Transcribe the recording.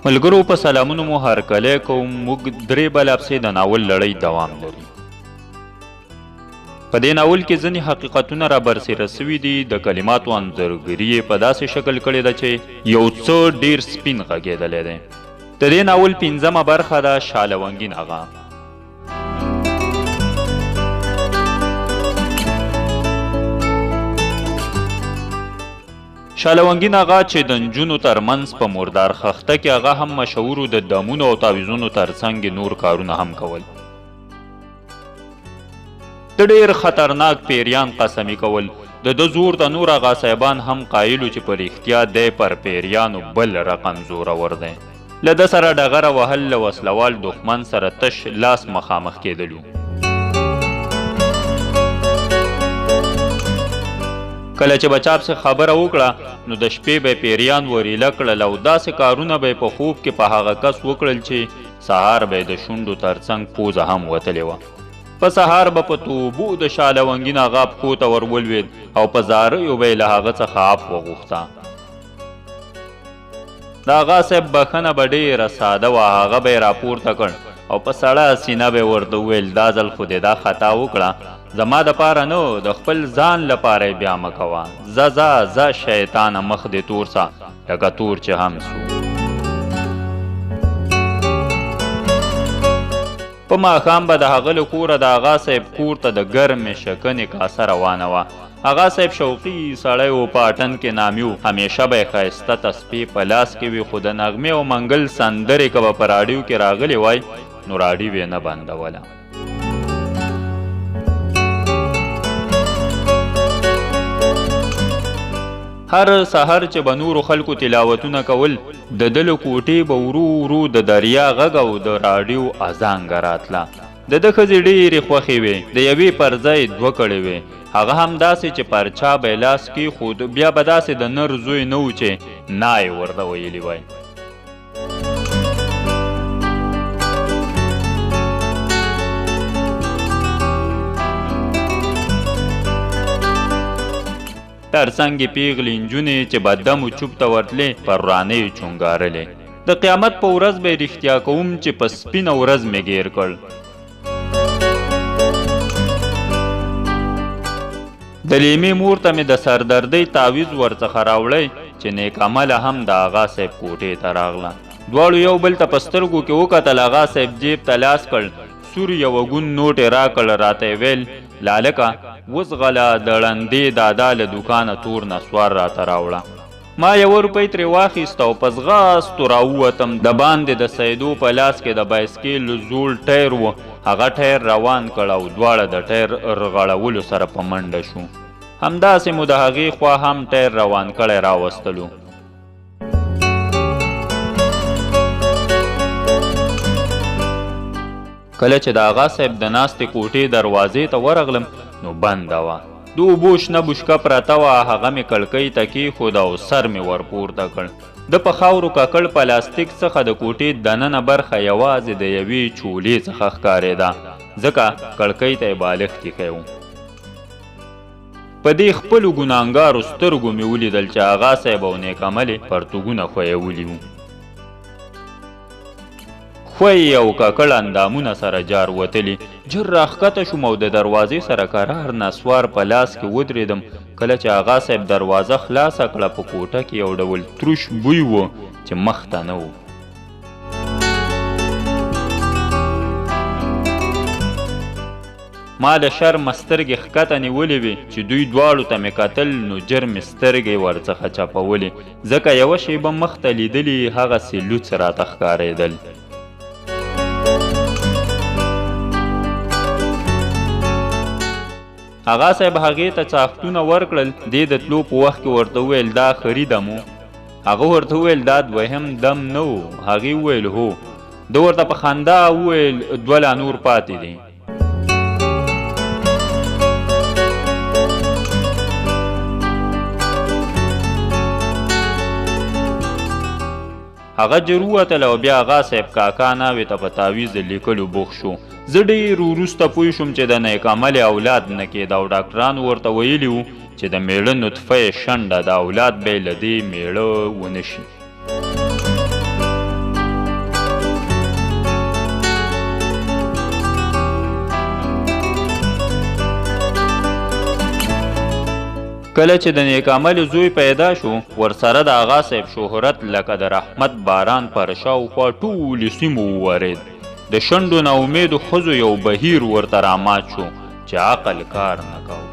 ملګرو په سلامونو مو هرکلی کوم. موږ درې بله پسې د ناول لړۍ دوام لري. په دې ناول کې ځینې حقیقتونه را برسېره سوي دي. د کلماتو انځورګري یې په داسې شکل کړې ده چې یو څه ډېر سپین غږېدلی دی. د دې ناول پنځمه برخه ده، شالونګین اغا. شالونګین اغا چې د نجونو ترمنځ په مردار خښته کې هغه هم مشهور، د دمونو او تعویذونو ترڅنګ نور کارونه هم کول. د ډېر خطرناک پیریان قسمي کول. د ده زور ته نور اغا صاحبان هم قایلو چې په رښتیا دی پر پیریانو بل رقم زورور دی. له ده سره ډغره وهل له وسلوال دښمن سره تش لاس مخامخ کېدلو. کله چې به چا پسې خبره وکړه نو د شپې به پیریان وریله کړل او داسې کارونه به یې په خوب کې په هغه کس وکړل چې سهار به یې د شونډو ترڅنګ پوزه هم وتلې وه. په سهار به په توبو د شالونګین اغا پښو ته ور ولوېد او په زاریو به یې له هغه څخه عفوه غوښته. د اغا صاحب بښنه به ډېره ساده وه. هغه به یې راپورته کړ او په سړه سینه به یې ورته وویل، دا ځل خو دې دا خطا وکړه، زما دپاره نه، د خپل ځان لپاره یې بیا مه کوه. ځه ځه ځه شیطانه، مخ دې تور سه لکه تور چې هم سو. په ماښام به د هغه له کوره د اغا صاحب کور ته د ګرمې شکنې کاسه روانه وه. اغا صاحب شوقي سړی و، په اټن کې نامي و. همیشه به یې ښایسته تسپې په لاس کې وي، خو د نغمې او منګل سندرې که به په راډیو کې راغلې وای نو راډیو یې نه بندوله. هر سهار چې به نورو خلکو تلاوتونه کول، د ده له کوټې به ورو ورو د دریا غږ او د راډیو ازانګه راتله. د ده ښځې ډېرې خوښې وې، د یوې پر ځای دوه کړې وې. هغه هم داسې چې پر چا به یې لاس کېښود بیا به داسې د نر زوی نه و چې نا یې ورته ویلي وای. ترڅنګ یې پېغلې نجونې چې به دم و چوپ ته ورتلې پر ورانه یې چونګارلې. د قیامت په ورځ به یې رښتیا کوم چې په سپینه ورځ مې ګیر کړ. د لیمې مور ته مې د سردردۍ تعویذ ورڅخه راوړی چې نیک عمله هم د اغا صاحب کوټې ته راغله. دواړو یو بل ته په سترګو کې وکتل. اغا صاحب جیب ته لاس کړ، سور یوه ګون نوټ یې راکړ، راته یې ویل، لالکه وځغله د ړندې دادا له دوکانه تور نسوار راته راوړه. ما یوه روپۍ ترې واخیسته او په ځغاستو راووتم. د باندې د سیدو په لاس کې د بایسکیل زوړ ټایر و، هغه ټایر روان کړ او دواړه د ټایر رغړولو سره په منډه شو. همداسې مو د هغې خوا هم ټایر روان کړی راوستلو. کله چې د اغا صاحب د ناستې کوټې دروازې ته ورغلم نو بنده وه. د اوبو شنه بوشکه پرته وه، هغه مې کړکۍ ته کېښوده او سر مې ورپورته کړ. د په خاورو ککړ پلاستیک څخه د کوټې دننه برخه یوازې د یوې چولې څخه ښکارېده، ځکه کړکۍ ته یې بالښت ایښی و. په دې خپلو ګناهګارو سترګو مې ولیدل چې اغا صاحب او نیک عملې پرتوګونه ښویولي وو. ښوی او ککړ اندامونه سره جار وتلي. ژر راښکته شوم او د دروازې سره کرار نسوار په لاس کې ودرېدم. کله چې اغا صاحب دروازه خلاصه کړه، په کوټه کې یو ډول تروش بوی و چې مخته نه و. ما له شرمه سترګې ښکته نیولې وې چې دوی دواړو ته مې کتل نو ژر مې سترګې ورڅخه چپولې، ځکه یوه شېبه مخته لیدلي هغسې لوڅ راته ښکارېدل. اغا صاحب هغې ته څاښتونه ورکړل. دې د تلو په وخت کې ورته وویل، دا آخري دم و. هغه ورته وویل، دا دوهم دم نه و. هغې وویل، هو. ده ورته په خندا وویل، دوه لا نور پاتې دي. هغه ژر ووتل او بیا اغا صاحب کاکا ناوې ته په تعویذ د لیکلو بوخت شو. زه ډېر وروسته پوه شوم چې د نیک عملې اولاد نه کېده او ډاکټرانو ورته ویلي وو چې د مېړه نطفه یې شنډه ده، اولاد به یې له دې مېړه ونه شي. کله چې د نیک عمل زوی پیدا شو، ورسره د آغا صاحب شهرت لکه د رحمت باران پر شاوخوا ټولو سیمو وورېد. د شنډو ناامیدو ښځو یو بهیر ورته رامات شو چې عقل کار نه کاوه.